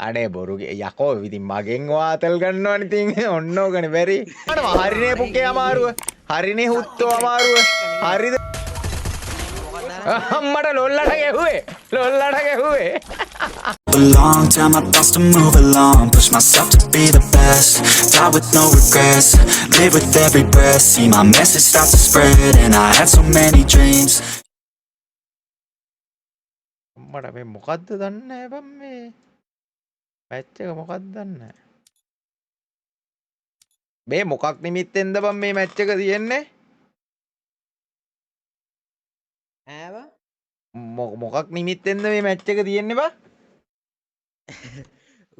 අනේ බොරු යකෝ ඉතින් මගෙන් වාතල් ගන්නවනේ ඉතින් ඔන්න ඕකනේ බැරි. අනේ හරිනේ පුකේ අමාරුව. හරිනේ හුත්තෝ අමාරුව. හරිද? අම්මට ලොල්ලට ගැහුවේ. ලොල්ලට ගැහුවේ. A long time my thoughts to move along. Push myself to be the best. Die with no regrets. Live with every breath. See my message start to spread. And I had so many dreams. අම්මට මේ මොකද්ද දන්නේ නැහැ බං මේ. Match එක මොකක්ද දන්නේ නැහැ. මේ මොකක් නිමිත්තෙන්ද බං මේ මැච් එක තියෙන්නේ? ඈ බං මොකක් නිමිත්තෙන්ද මේ මැච් එක තියෙන්නේ බං?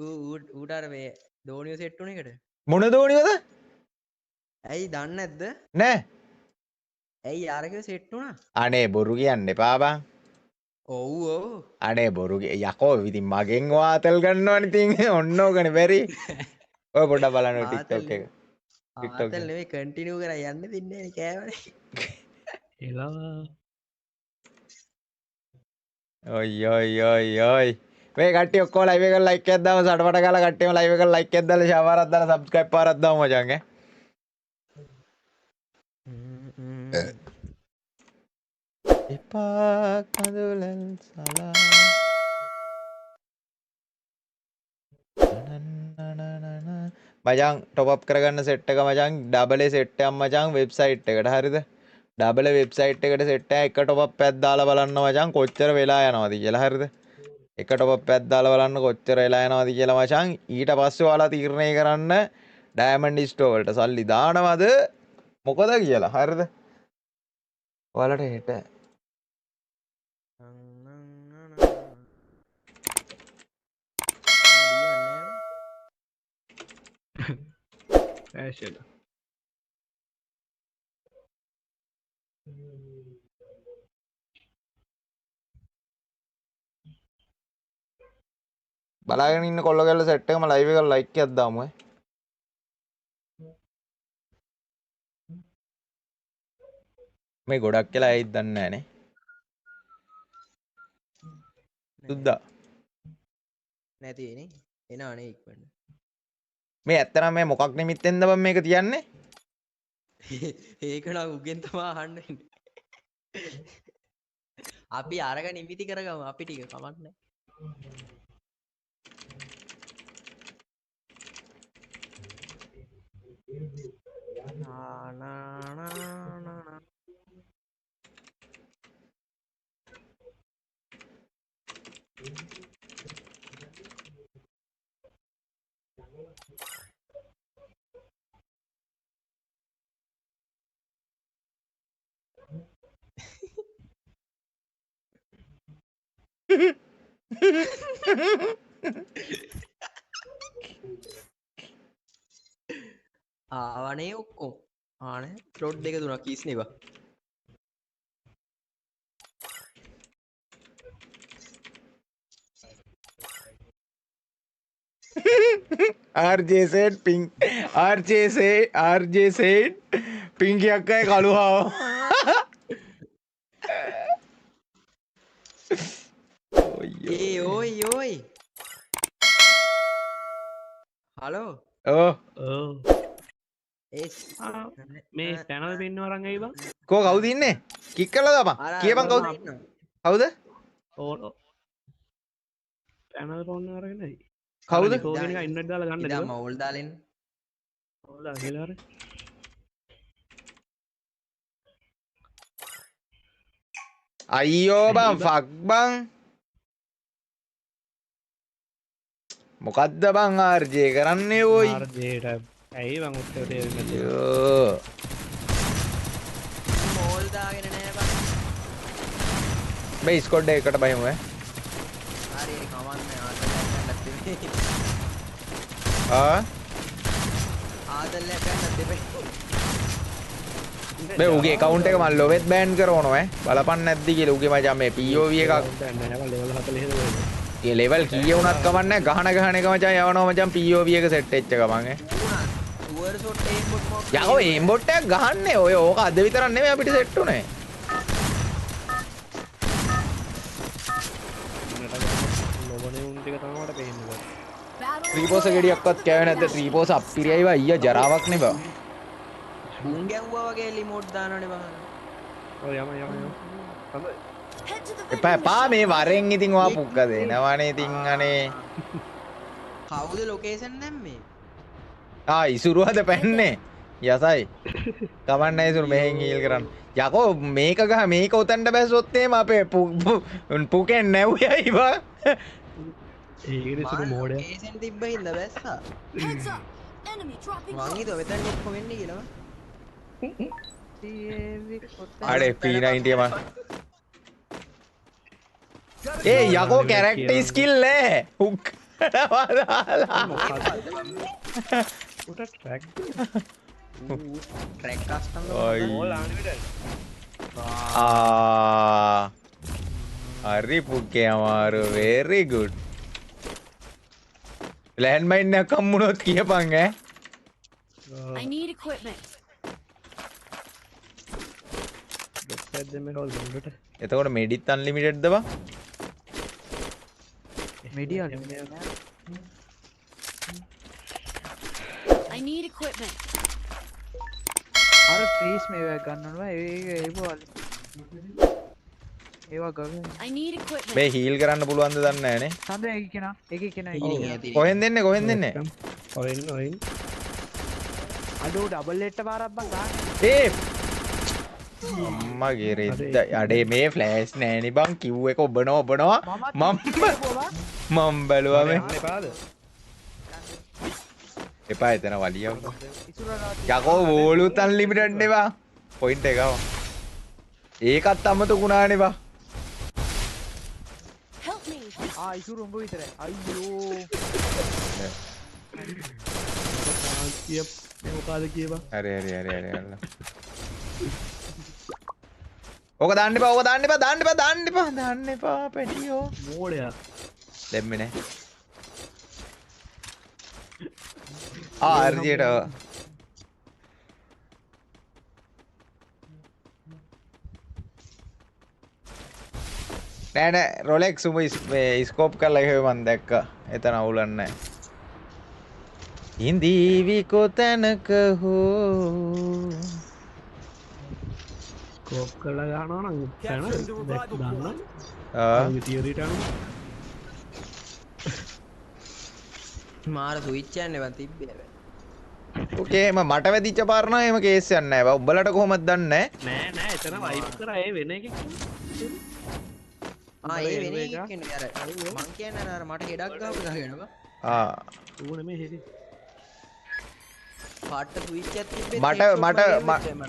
ඌ ඌට අර මේ දෝනිය සෙට් වුණ එකට. මොන දෝනියද? ඇයි දන්නේ නැද්ද? නෑ. ඇයි අරක සෙට් වුණා? අනේ බොරු කියන්න එපා බං. ඔව් ඔව්. අනේ බොරු යකෝ ඉතින් මගෙන් වාතල් ගන්නවනේ ඉතින් ඔන්න ඕකනේ බැරි. ඔය පොඩ්ඩක් බලන්න ඔය TikTok එක. TikTok ආතල් නෙවෙයි කන්ටිනියු කරා යන්න දෙන්නේ නෑ කෑවනේ. එලා ඔයි ඔයි ඔයි ඔයි. මේ කට්ටිය ඔක්කොම ලයිව් එකට ලයික් එකක් දාමු සටපට ගාලා කට්ටියම ලයිව් එකට ලයික් එකක් දාලා ෂෙයා පාරක් දාලා සබ්ස්ක්‍රයිබ් පාරක් දාමු මචං ඈ. එපා කඳුලල් සලා මචං ටොප් අප් කරගන්න සෙට් එක මචං ඩබල් ඒ සෙට් එකක් මචං වෙබ්සයිට් එකට හරිද? ඩබල් ඒ වෙබ්සයිට් එකට සෙට් එක එක ටොප් අප් එකක් දාලා බලන්න මචං කොච්චර වෙලා යනවද කියලා හරිද? එක ටොප් අප් එකක් දාලා බලන්න කොච්චර වෙලා යනවද කියලා මචං ඊට පස්සේ ඔයාලා තීරණය කරන්න ඩයමන්ඩ් ස්ටෝර් වලට සල්ලි දානවද මොකද කියලා හරිද? ඔයාලට හෙට ෆෑෂන් බලාගෙන ඉන්න කොල්ල ගැල්ල සෙට් එකම ලයිව් එකට ලයික් එකක් දාමු ඈ. මේ ගොඩක් වෙලා ඇයිද දන්නේ නෑනේ. සුද්දා නැති වෙන්නේ. එනවනේ ඉක්මනට. මේ ඇත්තටම මේ මොකක් නිමිත්තෙන්ද බං මේක තියන්නේ? ඒක නම් උගෙන් තමා අහන්න වෙන්නේ. අපි අරග නිමිති කරගමු අපි ටික කමක් නෑ. නා නා නා නා නා. ආවනේ ඔක්කොම. ආනේ ස්ලොට් දෙක තුනක් කීස් නේ බා. RJ said pink RJ said RJ said Pinky අක්කයි කළු හාව. ඒ ඔයි ඔයි. හලෝ. ඔව්. ඔව්. ඒ මේ පැනල් පෙන්වන්න අරන් ඇයි බං? කෝ කවුද ඉන්නේ? කික් කරලා දාපන්. කියපන් කවුද? කවුද? ඕ පැනල් පොන්න අරගෙන ඇයි? කවුද? කෝගෙන එක ඉන්වයිට් දාලා ගන්න ඉතින් මවුල් දාලා එන්න. මවුල් දාලා කියලා හරි. අයියෝ බං ෆක් බං. මොකද්ද බං RJ කරන්නේ ඔයි? RJ ට ඇයි බං උත්තර දෙන්නේ නැත්තේ? අයියෝ. මෝල් දාගෙන නෑ බං. මේ ස්කොඩ් එකට බහිමු ඈ. හරි හරි කමක් නෑ ආතල් එකක් ගන්නත් එපේ. ආ ආතල් එකක් ගන්නත් එපේ. මේ උගේ ඇකවුන්ට් එක මම ලොවෙත් බෑන් කරනවා ඈ. බලපන් නැද්ද කියලා උගේ මචං මේ POV එකක්. නෑ නෑ ලෙවල් 40 ද කොහෙද? ඒ ලෙවල් කීය වුණත් කමක් නෑ ගහන ගහන එක මචං යවනවා මචං POV එක සෙට් වෙච්ච ගමන් ඈ. ටුවර් ෂොට් එම් බොට් මොකක් යකෝ එම් බොට් එකක් ගහන්නේ ඔය ඕක අද විතරක් නෙමෙයි අපිට සෙට් උනේ. ලොවනේ උන් ටික තමයි මට පේන්නේ. ත්‍රිපෝස ගෙඩියක්වත් කෑවේ නැද්ද? ත්‍රිපෝස අප්පිරියයි බා අයියා ජරාවක් නේ බා. බුන් ගැහුවා වගේ රිමෝට් දානවනේ බං. ඔව් යම යම යම. හොඳයි. එපා එපා මේ වරෙන් ඉතින් ඔයා පුක්ක දෙනවනේ ඉතින් අනේ. කවුද ලොකේෂන් දැම්මේ? ආ ඉසුරුවද පැන්නේ? යසයි. කමන්නේ ඉසුරු මෙහෙන් හීල් කරන්න. යකෝ මේක ගහ මේක උතන්ට බැස්සොත් එහෙම අපේ පුකෙන් නැවුයයි බා. ඒකනේ ඉසුරු මෝඩයා. ලොකේෂන් තිබ්බ හින්දා බැස්සා. මං හිතුවා මෙතන ඔක්කොම එන්නේ කියලා බං. අඩේ P90 මං. ඒ යකෝ කැරක්ටර් ස්කිල් නෑ. උක්කනවා දාලා. උට track track custom all unlimited. ආ හරි පුක්කේ අමාරු වෙරි ගුඩ්. ලෑන්ඩ් මයින් එකක් හම්බුනොත් කියපන් ඈ. I need equipment. Drop එකක් දෙන්න කවුද උඹට? එතකොට මෙඩිත් අන්ලිමිටඩ්ද බං? මෙඩි අන්ලිමිටඩ් නෑ. I need equipment. අර ෆ්‍රීස් මේවා ගන්න ඕන බං. ඒ ඒවා ඒවා ගන්න. I need equipment. මේ හීල් කරන්න පුළුවන්ද දන්නේ නෑ නේ. සඳ ඒක කෙනා ඒක කෙනා කොහෙන් දෙන්නේ කොහෙන් දෙන්නේ? ඔයින් ඔයින්. අඩෝ ඩබල් එට්ට පාරක් බං ගන්න. ඒ අම්මගේ රෙද්ද අඩේ මේ ෆ්ලෑෂ් නෑනේ බං කිව් එක ඔබනවා ඔබනවා මම මම බැලුවා මේ එපාද? එපා එතන වලියව. යකෝ වෝලුත් අන්ලිමිටඩ් නේ බං. පොයින්ට් එක ආවා. ඒකත් අමතකුණානේ බං. Help me. ආ ඉසුරු උඹ විතරයි. අයියෝ. කියප් මේ මොකාද කියපන්. හරි හරි හරි හරි අල්ල. ඕක දාන්න එපා ඕක දාන්න එපා දාන්න එපා දාන්න එපා දාන්න එපා පැටියෝ. මෝඩයා. දැම්මේ නෑ. ආ හරියට ආවා. නෑ නෑ රොලෙක්ස් උඹ මේ ස්කෝප් කරලා එහෙම මං දැක්කා. එතන අවුලක් නෑ. ඉඳීවි කොතැනක හෝ ස්කෝප් කරලා ගහනවා නම් තැන දැක් දන්න. ආ ඒ තියරිට අනුව මාර ස්විච් යන්නේ බං තිබ්බේ හැබැයි. ඕකේ එහෙම මට වැදිච්ච පාර නම් එහෙම කේස් එකක් නෑ බං. උඹලට කොහොමද දන්නේ නෑ නෑ එතන වයිප් කරා ඒ වෙන එකෙක්. ආ ඒ වෙන එකෙක් ඉන්නේ අර මං කියන්නේ අර මට හෙඩක් ගහපු ගහගෙන බං. ආ ඌ නෙමෙයි හෙඩි. පාට ස්විච් එකක් තිබ්බේ මට මට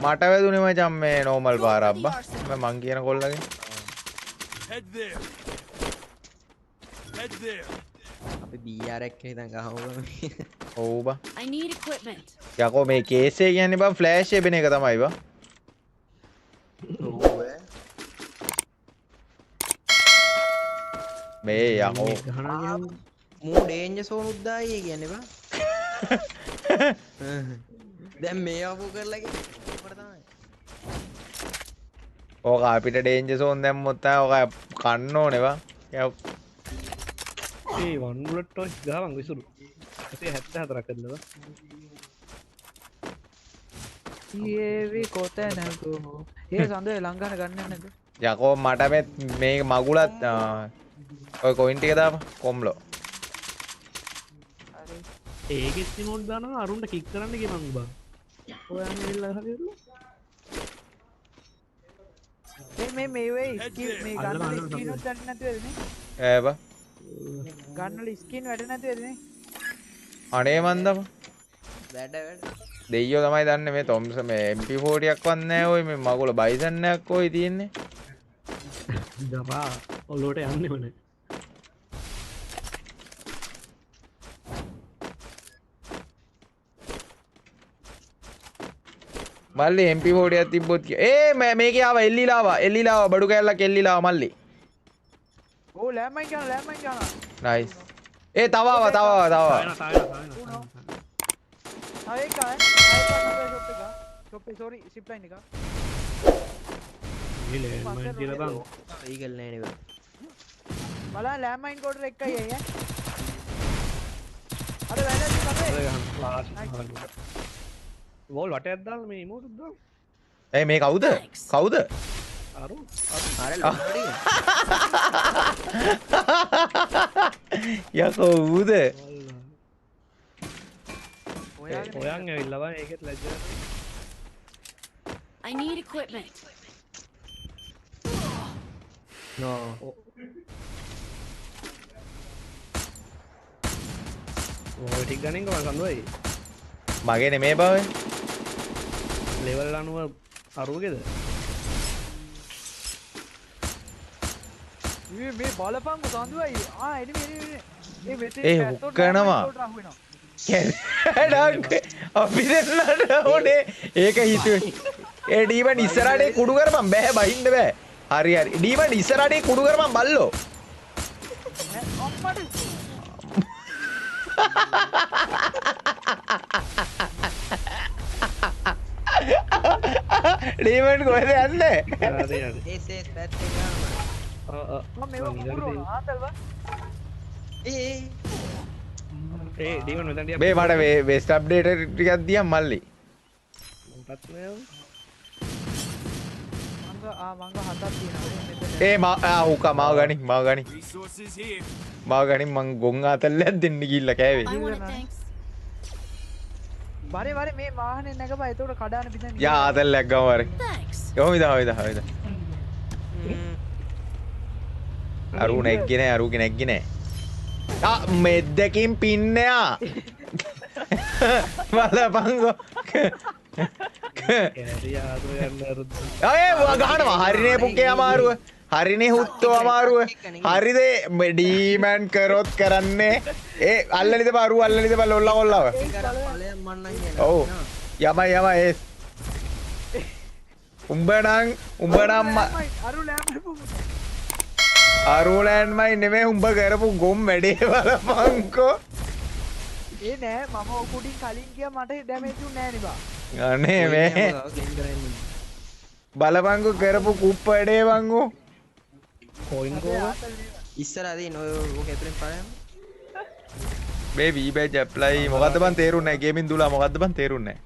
මට වැදුනේ මචං මේ නෝමල් පාරක් බං. මං කියන කොල්ලගේ. Head there. Head there. අපි BR එකක් හිතන් ගහමු බං. ඔව් බං. I need equipment. යකෝ මේ කේස් එක කියන්නේ බං ෆ්ලෑෂ් එබෙන එක තමයි බං. ඔව් ඈ. මේ යකෝ ගහනවා කියන්නේ මූ ඩේන්ජර් සෝන් උද්දායි කියන්නේ බං. දැන් මේ ආපු කරලා කියන්නේ ඔකට තමයි. ඕක අපිට ඩේන්ජර් සෝන් දැම්මොත් තමයි ඕක කන්න ඕනේ බං. ඒ වන් බුලට් ඔය ගහවන් විසුරු. 174ක් ඇදලා බං. ඒවි කොතැනක හෝ. ඒ සඳ ලංකාන ගන්න නැද්ද? යකෝ මට මේ මගුලත් ඔය කොයින් ටික දාපන් කොම්ලෝ. හරි. ඒකෙත් රිමෝට් දානවා අරුන්ට කික් කරන්න කියපන් බං. ඔයා මෙල්ල ගහලා මේ මේ මේ ස්කින් මේ ගන්න වල ස්කින් උත් වැඩ නැතුව ඇද නේ? ඈ බං. ගන්න වල ස්කින් වැඩ නැතුව ඇද නේ? අනේ මන් දම. වැඩ වැඩ. දෙයියෝ තමයි දන්නේ මේ තොම්ස මේ MP40 ක් වත් නෑ ඔය මේ මගුල බයිසන් එකක් ඔය තියෙන්නේ. දපා ඔලුවට යන්නේම නෑ. මල්ලි MP40 එකක් තිබ්බොත් කිය. ඒ මේකේ ආවා එල්ලිලා ආවා එල්ලිලා ආවා බඩු කෑල්ලක් එල්ලිලා ආවා මල්ලි. ඔව් ලෑමයින් ගන්නවා ලෑමයින් ගන්නවා. නයිස්. ඒ තව ආවා තව ආවා තව ආවා. තව එක ඈ. තව එක ෂොප් එක. ෂොප් එක සෝරි සිප් ලයින් එක. මේ ලෑන්ඩ්මයින් කියලා බං. ඊගල් නෑ නේ බං. බලන්න ලෑන්ඩ්මයින් කෝඩර් එකයි අයියා. ගහනවා. වෝල් වටයක් දාලා මේ ඉමෝට් දාන්න. ඒ මේ කවුද? කවුද? අරු අර ලොඩි. යකෝ ඌද? ඔයන් ඇවිල්ලා බං ඒකෙත් ලැජ්ජ. I need equipment. No. ඔය ටික ගනින්කෝ මං සම්දුවයි. මගේ නෙමේ බා ඔය. ලෙවල් අනුව අරුවගේද? මේ මේ බලපංකෝ සඳුවයි. ආ එනි එනි එනි. ඒ වෙතේ ඒ හුක්කනවා. කැඩක් අපි දෙන්නට ඕනේ. ඒක හිතුවේ. ඒ ඩීමන් ඉස්සරහට ඒ කුඩු කරපන් බෑ බහින්න බෑ. හරි හරි. ඩීමන් ඉස්සරහට ඒ කුඩු කරපන් බල්ලෝ. අම්මට ඩීමන් කොහෙද යන්නේ? හරි හරි. ඒස් ඒස් පැත්තේ ගන්නවා. ඔව් ඔව්. මම මේව කුකුරවනවා ආතල් බං. ඒ ඒ ඩීමන් මෙතන ටිකක් මේ මට මේ වෙස්ට් අප්ඩේට් ටිකක් දියන් මල්ලි. මොකක්ද මේ? මංග ආ මංග හතක් තියෙනවා මෙතන. ඒ මා ආ හුකා මාව ගනි මාව ගනි. Resources here. මාව ගනි මං ගොන් ආතල්ලයක් දෙන්න ගිහිල්ලා කෑවේ. I want it, thanks. වරේ වරේ මේ වාහනේ නැගපන් එතකොට කඩාන බිඳන්. යා ආතල්ලයක් ගමු වරේ. Thanks. කොහොමද හොයිද හොයිද. අරු නැග්ගේ නෑ අරුගේ නැග්ගේ නෑ. ආ මෙද්දකින් පින්නයා. බලපංකෝ. කැරි ආතුර ගන්න අරුද්ද. අය ගහනවා හරිනේ පුකේ අමාරුව. හරිනේ හුත්තෝ අමාරුව. හරිද ඩීමන් කරොත් කරන්නේ. ඒ අල්ලනිද බා අරු අල්ලනිද බා ලොල්ලා කොල්ලාව. ඒක අර ඵලයන් මන්නම් කියලා. ඔව්. යමයි යමයි ඒස්. උඹ නම් උඹ නම් අරු ලෑම්බ අරු ලෑන්ඩ්මයින් නෙමෙයි උඹ කරපු ගොම් වැඩේ බලපංකෝ. ඒ නෑ මම ඔකුඩින් කලින් ගියා මට ඩැමේජ් උන්නේ නෑ නේ බා. අනේ මේ බලපංකෝ කරපු කුප්ප වැඩේ වංගෝ. කොයින් කෝක ඉස්සරහ තියෙන ඔය ඕක ඇතුලෙන් ඵලයන්. මේ වී බැජ් ඇප්ලයි මොකද්ද බං තේරුන්නේ නෑ ගේමින් දුලා මොකද්ද බං තේරුන්නේ නෑ.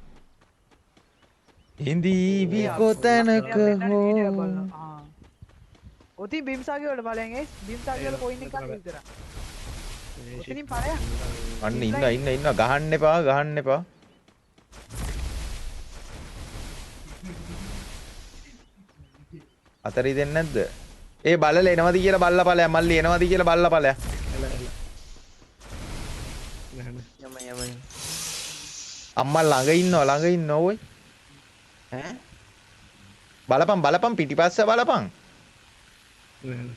හින්දීවි කොතනක හෝ ඔතින් බිම්සාගේ වලට ඵලයන් ඒ බිම්සාගේ වල කොයින් එකක් විතර. ඔතින් ඵලයන්. අන්න ඉන්න ඉන්න ඉන්න ගහන්න එපා ගහන්න එපා. අතරි දෙන්නේ නැද්ද? ඒ බලල එනවද කියලා බල්ලා ඵලයන් මල්ලි එනවද කියලා බල්ලා ඵලයන්. එල එල. නෑ නෑ. යම යම. අම්මා ළඟ ඉන්නවා ළඟ ඉන්නවා ඔයි. ඈ බලපන් බලපන් පිටිපස්ස බලපන්. නෑ නෑ.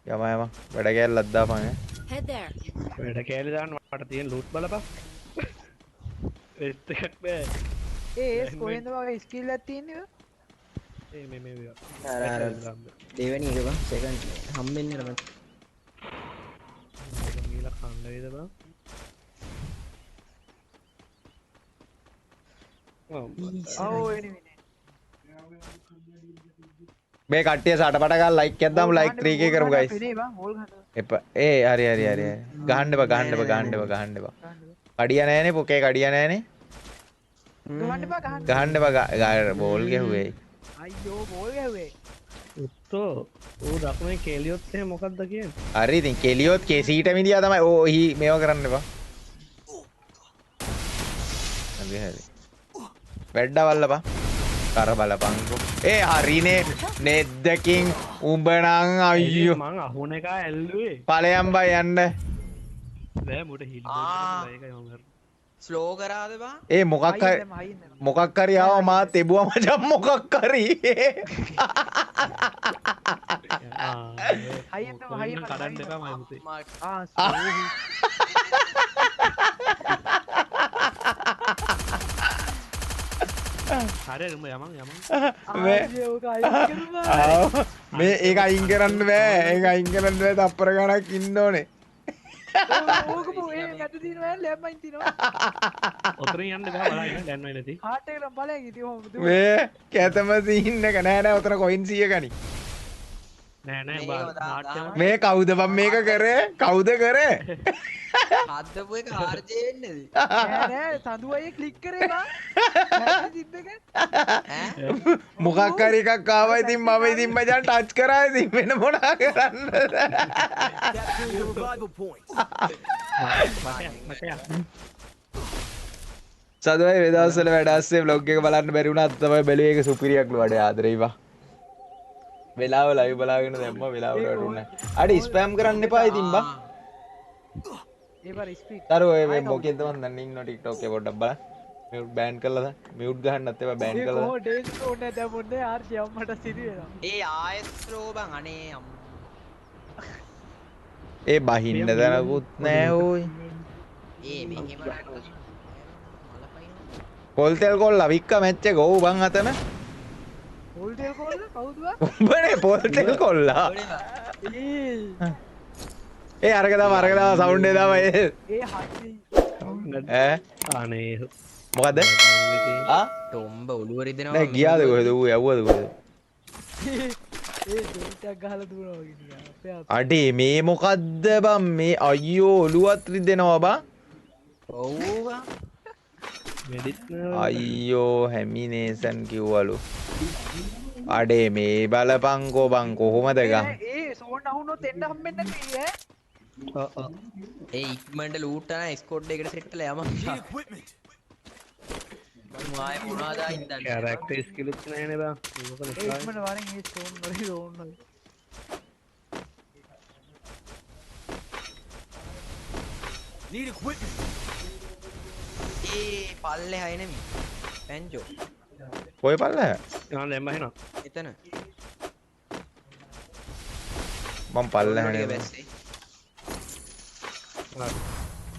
යම යම වැඩ කෑල්ලක් දාපන් ඈ. Head there. වැඩ කෑලි දාන්න මට තියෙන ලූට් බලපන්. වෙස්ට් එකක් බෑ. ඒ ඒස් කොහෙන්ද වගේ ස්කිල් එකක් තියෙන්නේ ඔය? ඒ මේ මේ වේවා. අර අර දෙවෙනි එක බං සෙකන්ඩ් හම්බෙන්නේ නෑ මට. මේක ගිහලා කන්න වේද බං? ඔව් එනි එනි. මේ කට්ටිය සටපට ගාලා ලයික් එකක් දාමු ලයික් 3K කරමු ගයිස්. එපා ඒ හරි හරි හරි ගහන්න එපා ගහන්න එපා ගහන්න එපා ගහන්න එපා. කඩිය නෑනේ පොකේ කඩිය නෑනේ. ගහන්න එපා ගහන්න. ගහන්න එපා බෝල් ගැහුවේ. අයියෝ බෝල් ගැහුවේ. උත්තෝ ඌ දකුණේ කෙලියොත් එහෙම මොකද්ද කියන්නේ? හරි ඉතින් කෙලියොත් කෙසීට මිදියා තමයි. ඕ හි මේව කරන්න එපා. හරි හරි. වැඩ වල්ලපන්. කර බලපන්කෝ. ඒ හරිනේ නෙද්දකින් උඹ නම් අයියෝ මං අහුන එක ඇල්ලුවේ. ඵලයන් බයි යන්න. බෑ මුට හිල් දෙන්න ඒකයි මං කරන්නේ. ස්ලෝ කරාද බං? ඒ මොකක් හරි මොකක් හරි ආවා මාත් එබුවා මචං මොකක් හරි. හයියෙන් තමයි හයියෙන් කඩන්න එපා මම පුතේ. ආ හරි උඹ යමන් යමන්. මේ මේ ඒක අයින් කරන්න බෑ. ඒක අයින් කරන්න බෑ තප්පර ගණක් ඉන්න ඕනේ. ඕක ඒ මැද තියෙනවා ලෑම්මයින් තියෙනවා. ඔතනින් යන්න බෑ බලන්න ලෑන්ඩ්මයින් නැති. හાર્ට් එක නම් බලයන් ඉතින් ඔහොම මේ කැතම සීන් එක නෑ නෑ ඔතන කොයින් 100 ගනි. නෑ නෑ බා මේ කවුද බං මේක කරේ? කවුද කරේ? හදපු එක RJ වෙන්නේද? නෑ නෑ සඳු අයියේ ක්ලික් කරේ බං. තිබ්බ එක. මොකක් හරි එකක් ආවා ඉතින් මම ඉතින් මචං ටච් කරා ඉතින් වෙන මොනා කරන්නද? සඳු අයියේ මේ දවස්වල වැඩ ඇස්සේ ව්ලොග් එක බලන්න බැරි වුණා. අද තමයි බැලුවේ ඒක සුපිරියක්ලු වැඩේ ආදරේ බා. වෙලාව ලයිව් බලාගෙන දැම්මා වෙලාවට වැටුණා. අඩේ ස්පෑම් කරන්න එපා ඉතින් බා. ඒ පාර ස්පීඩ්. තරු ඔය මේ මොකෙන්ද මන් දන්නේ ඉන්නෝ TikTok එකේ පොඩ්ඩක් බලන්න. මියුට් බෑන් කරලා දාන්න. මියුට් ගහන්නත් එපා බෑන් කරලා දාන්න. ඒ කොහොම ඩේස් ඕනේ දැන් මොන්නේ ආර්චි අම්මට සිරි වෙනවා. ඒ ආයෙත් ස්ලෝ බං අනේ අම්මා. ඒ බහින්න තැනකුත් නෑ ඕයි. ඒ මෙහෙම පොල් තෙල් කොල්ලා වික්ක මැච් එක ඔව් බං අතන. පොල් තෙල් කොල්ලා කවුද බං? උඹනේ පොල් තෙල් කොල්ලා. ඒ අරක දාම අරක දාම සවුන්ඩ් එක දාම ඒ. ඒ හරි. ඈ අනේ මොකද්ද? ආ ටොම්බ ඔළුව රිදෙනවා. නෑ ගියාද කොහෙද ඌ යවුවද කොහෙද? ඒ ජොයින්ට් එකක් ගහලා දුවනවා වගේ නිකන්. අපේ අඩේ මේ මොකද්ද බං මේ අයියෝ ඔළුවත් රිදෙනවා බං. ඔව් බං. වෙඩිත් නෑ. අයියෝ හැමිනේසන් කිව්වලු. අඩේ මේ බලපංකෝ බං කොහොමද ගම්. ඒ සෝන් අහුනොත් එන්න හම්බෙන්නේ නැති ඈ. ඔව් ඔව්. ඒ ඉක්මනට ලූට් අන ස්කොඩ් එකට සෙට් වෙලා යමන්. මං ආයේ මොනවද ආයිත් දන්නේ. කැරක්ටර් ස්කිලුත් නෑනේ බං. මොකද ඒ ඉක්මනට වරෙන් ඒ සෝන් වලින් සෝන් වලින්. Need equipment. ඒ පල්ලෙහා එනෙමි. පැංචෝ. ඔය පල්ලෙහා? ආ දැන් බහිනවා. එතන. මං පල්ලෙහා නේ.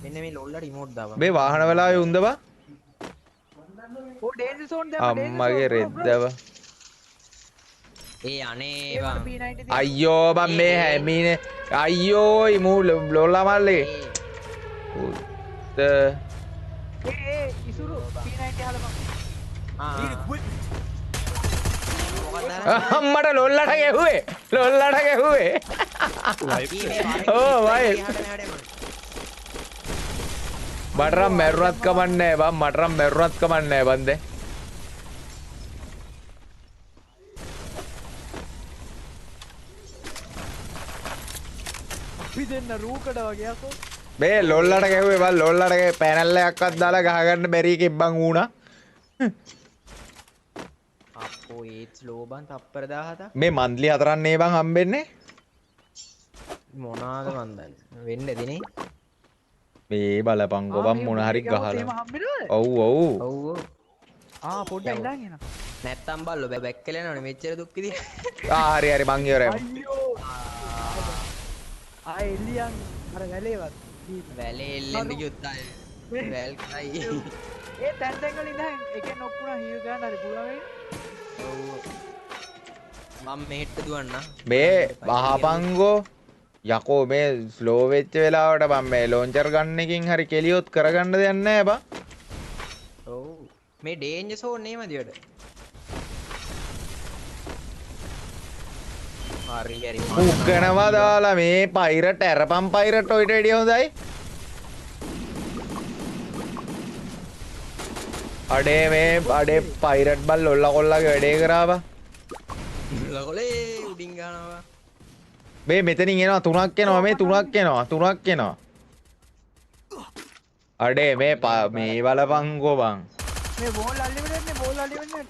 මෙන්න මේ ලොල්ලා රිමෝට් දාපන්. මේ වාහන වෙලාවේ උන්ද බා? ඔව් ඩේන්ජර් සෝන් දැම්ම ඩේන්ජර් සෝන්. අම්මගේ රෙද්ද බා. ඒ අනේ බං. අයියෝ බං මේ හැමිනේ අයියෝ මූ ලොල්ලා මල්ලේ. උත් ඒ ඒ ඉසුරු P90 හලපන්. අම්මට ලොල්ලට ගැහුවේ ලොල්ලට ගැහුවේ. ඕ වයි මට නම් මැරුණත් කමන්නේ බං මට නම් මැරුණත් කමන්නේ බං දැන්. අපි දෙන්න රූකඩ වගේ අකෝ. මේ ලොල්ලට ගැහුවේ බං ලොල්ලට ගැහුවේ පැනල් එකක්වත් දාලා ගහගන්න බැරි එකෙක් බං ඌණා. අපෝ ඒත් ස්ලෝ බං තප්පර 17ක්. මේ මන්ත්ලි හතරක් නේ බං හම්බෙන්නේ. මොනාද මන් දන්නේ වෙන්න ඇතිනේ. මේ බලපංකෝ බං මොන හරි ගහලා. ඔව් ඔව්. ඔව් ඔව්. ආ පොඩ්ඩක් ඉඳන් එනවා. නැත්තම් බල්ලෝ බැක් වෙලා යනවනේ මෙච්චර දුක් විඳින. ආ හරි හරි මං ඉවරයි. අයියෝ. ආ එළියන් අර වැලේවත්. වැලේ එල්ලෙන්න ගියොත් ආයේ වැල් කරයි. ඒ තැන් තැන් වල ඉඳන් එකෙන් ඔක්කොම හීල් ගන්න හරි පුළුවන් වෙයි. ඔව් මම මෙහෙට දුවන්න. මේ වහපංගෝ යකෝ මේ ස්ලෝ වෙච්ච වෙලාවට බං මේ ලොන්චර් ගන්න එකකින් හරි කෙලියොත් කරගන්න දෙයක් නෑ බං. ඔව් මේ ඩේන්ජර් සෝන් නේ මදියට. හරි හරි උක්කනවා දාලා මේ පයිරට් ඇරපම් පයිරට් ඔයිට වැඩිය හොඳයි. අඩේ මේ අඩේ පයිරට් බල් ලොල්ලා කොල්ලාගේ වැඩේ කරා බං. ලොල්ලා කොලේ උඩින් ගහනවා. මේ මෙතනින් එනවා තුනක් එනවා මේ තුනක් එනවා තුනක් එනවා. අඩේ මේ මේ බලපංකෝ බං. මේ බෝල් අල්ලෙන්නේ මේ බෝල් අල්ලෙන්නේ.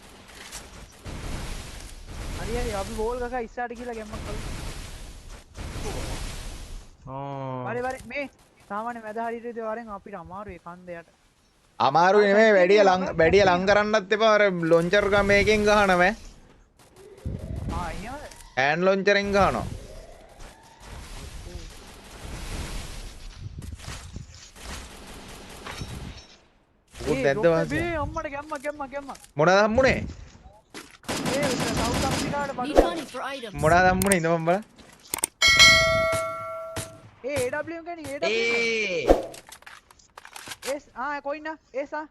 හරි හරි අපි බෝල් ගහ ඉස්සරහට ගිහලා ගැම්මක් කරමු. ආ හරි හරි මේ සාමාන්‍ය මැද හරියට ඉතින් වරෙන් අපිට අමාරුයි කන්ද යට. අමාරුයි නෙමෙයි වැඩිය ලං වැඩිය ලං කරන්නත් එපා අර ලොන්චර් ගම මේකෙන් ගහනව ඈ. ආ එහෙමද? හෑන්ඩ් ලොන්චරෙන් ගහනවා. උන් නැද්ද වාසිය? මේ අම්මට ගැම්ම ගැම්ම ගැම්ම. මොනවාද හම්බුනේ? ඒ සවුත් අප්‍රිකාවට Need බඩු. money for items. මොනවාද හම්බුනේ ඉඳ මං බලන්න. ඒ AWM කෙනෙක් AWM. ඒ එස් ආ කොයින් නා එස් ආ.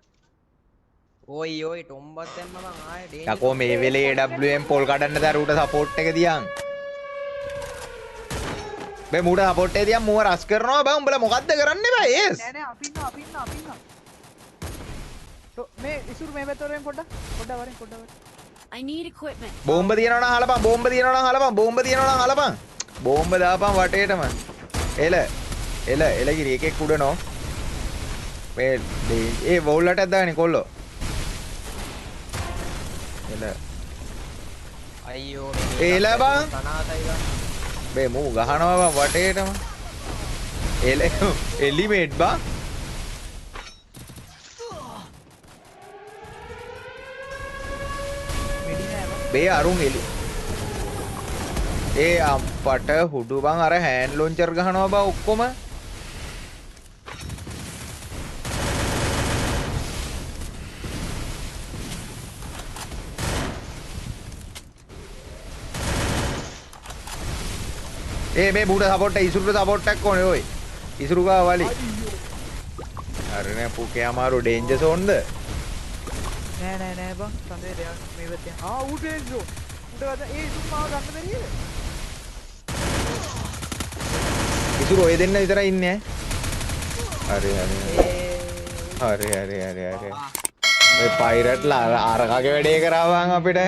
ඔයි ඔයි ටොම්බත් දැම්ම බං ආයේ ඩේන්ජර්. යකෝ මේ වෙලේ AWM පොල් කඩන්න දරුවට සපෝට් එක දියන්. මේ මූට සපෝට් එක තියන් මූව රස් කරනවා බං. උඹලා මොකද්ද කරන්නේ බං? ඒස්. නෑ නෑ, අපි ඉන්නවා, අපි ඉන්නවා, අපි ඉන්නවා. මේ ඉසුරු මේ පැත්ත වරෙන් පොඩ්ඩක්. පොඩ්ඩක් වරෙන්, පොඩ්ඩක් වරෙන්. I need equipment. බෝම්බ තියනවා නම් හලපන්, බෝම්බ තියනවා නම් හලපන්, බෝම්බ තියනවා නම් හලපන්. බෝම්බ දාපන් වටේටම. එල එල එල කිරි, එකෙක් උඩ නෝ. මේ ඒ වෝල් වලට දාන්නේ කොල්ලෝ. එල අයියෝ, මේ එල බං. අනාතයි බං. මේ මූ ගහනවා බං වටේටම. එල එලිමේට් බං. මෙඩි නෑ බං. බේ අරුන් එලි. ඒ අම්පට හුඩු බං, අර හෑන්ඩ් ලොන්චර් ගහනවා බං ඔක්කොම. ඒ මේ මූට සපෝට් එක, ඉසුරුට සපෝට් එකක් ඕනේ ඔයි. ඉසුරු ගාව වලි. අර නෑ පුකේ අමාරු ඩේන්ජර් සෝන්ද? නෑ නෑ නෑ බං, සඳේ දෙයක් මේ පැත්තෙන්. ආ ඌ ඩේන්ජර්. ඌට ගන්න, ඒ ඉසුරු මාව ගන්න බැරිද? ඉසුරු ඔය දෙන්න විතරයි ඉන්නේ ඈ. හරි හරි හරි හරි හරි හරි. ඔය පයිරට්ලා අර අර කගේ වැඩේ කරා බං අපිට.